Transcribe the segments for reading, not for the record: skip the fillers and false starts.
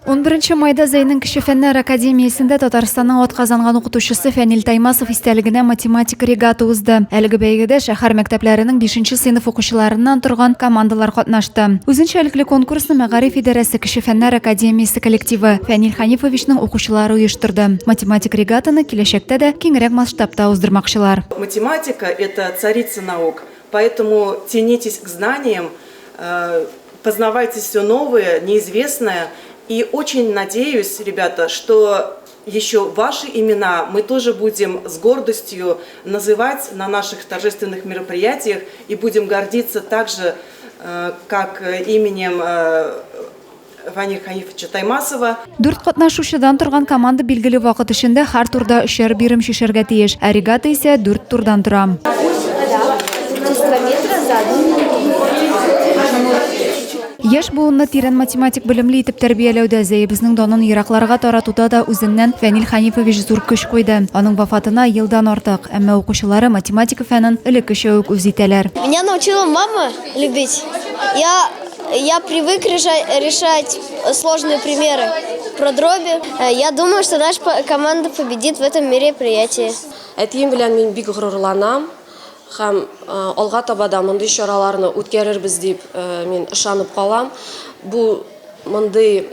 11 майда Зәйнең Кече фәннәр академиясендә Татарстанның атказанган укытучысы Фәнил Таймасов истәлегенә математик регата узды. Әлеге бәйгедә шәһәр мәктәпләренең 5 сыйныф укучыларыннан торган командалар катнашты. Үзенчәлекле конкурсны Мәгариф идарәсе Кече фәннәр академиясе коллективы, Фәнил Ханифовичның укучылары оештырды. Математик регатаны киләчәктә дә киңрәк масштабта уздырмакчылар. Математика, это царица наук, поэтому тянитесь к знаниям, э, познавайте все новое, неизвестное. И очень надеюсь, ребята, что еще ваши имена мы тоже будем с гордостью называть на наших торжественных мероприятиях и будем гордиться также, э, как именем э, Фаниль Ханифовича Таймасова. Дүрт катнашучыдан торган команда билгеле вакыт эчендә һәр турда өчәр бирем чишәргә тиеш, ә регата исә дүрт турдан тора. Яшь буынны тирән математик белемле итеп тәрбияләүдә, Зәебезнең данын еракларга таратуда да үзеннән Фәнил Ханифович зур көч куйды. Аның вафатына елдан артык, әмма укучылары математика фәнен элеккечә үк үз итәләр. Меня научила мама любить. Я Я привык решать, решать сложные примеры про дроби. Э, я думаю, что наша команда победит в этом мероприятии. Әтием белән мин бик горурланам һәм э, алга таба да мондый чараларны үткәрербез дип э, мин ышанып калам. Бу мондый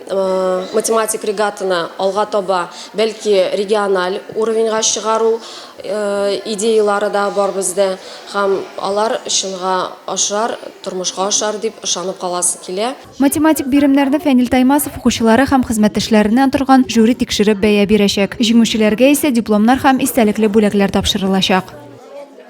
математик регатаны алга таба бәлки региональ уровеньга чыгару идеялары да бар бездә һәм алар чынга ашар, тормышка ашар дип ышанып каласы килә. Математик биремнәрне Фәнил Таймасов укучылары һәм хезмәттәшләреннән торган жюри тикшереп бәя бирәчәк. Җиңүчеләргә исә дипломнар һәм истәлекле бүләкләр тапшырылачак.